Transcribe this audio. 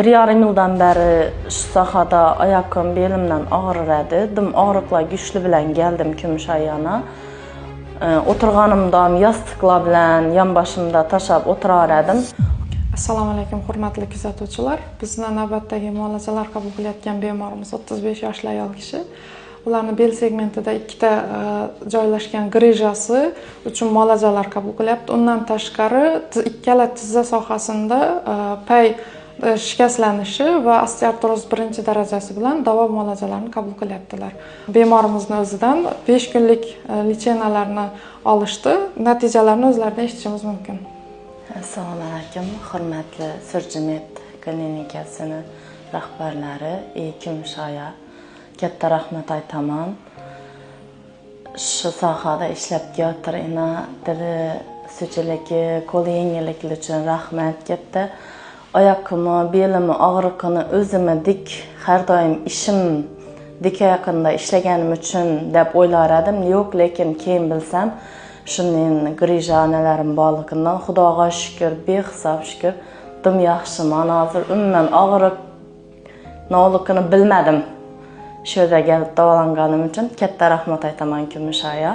1,5 yildan beri shu sohada oyoqim, belimdan og'rir edi. Dim og'riqlar güçlü bilan geldim Kumushoyana. O'tirganimda yostiqlar bilan yonboshimda tashlab o'tirar edim. Assalomu alaykum, hurmatli kuzatuvchilar. Bizni navbatdagi muolajalar qabul qilayotgan bemorimiz 35 yoshli ayol kishi. Ularni bel segmentida ikkita joylashgan grijasi uchun muolajalar qabul qilyapti. Undan tashqari ikkala tizza sohasida pay shikastlanishi va osteoartroz birinchi darajasi bilan davo muolajalarini qabul qilyaptilar. Bemorimizni o'zidan 5 kunlik лечения larni olishdi. Natijalarni o'zlaridan eshitishimiz mumkin. Assalomu alaykum, hurmatli Surjimed klinikasini rahbarlari, Kumushoya. Katta rahmat aytaman. Shu sohada ishlab kelayotir ina dili suvchiligi, qo'li yengillikli uchun rahmat katta. Oyoqimni, belimni og'riqini o'zimni dik har doim ishim dik yaqinda ishlaganim uchun deb o'ylar edim. Yo'q, lekin keyin bilsam, shuning grija nalarim borligidan Xudoga shukur, behisob shukur, dim yaxshiman hozir. Umuman og'riq nolikini bilmadim. Shu yerda kelib davolanganim uchun katta rahmat aytaman Kumushoya.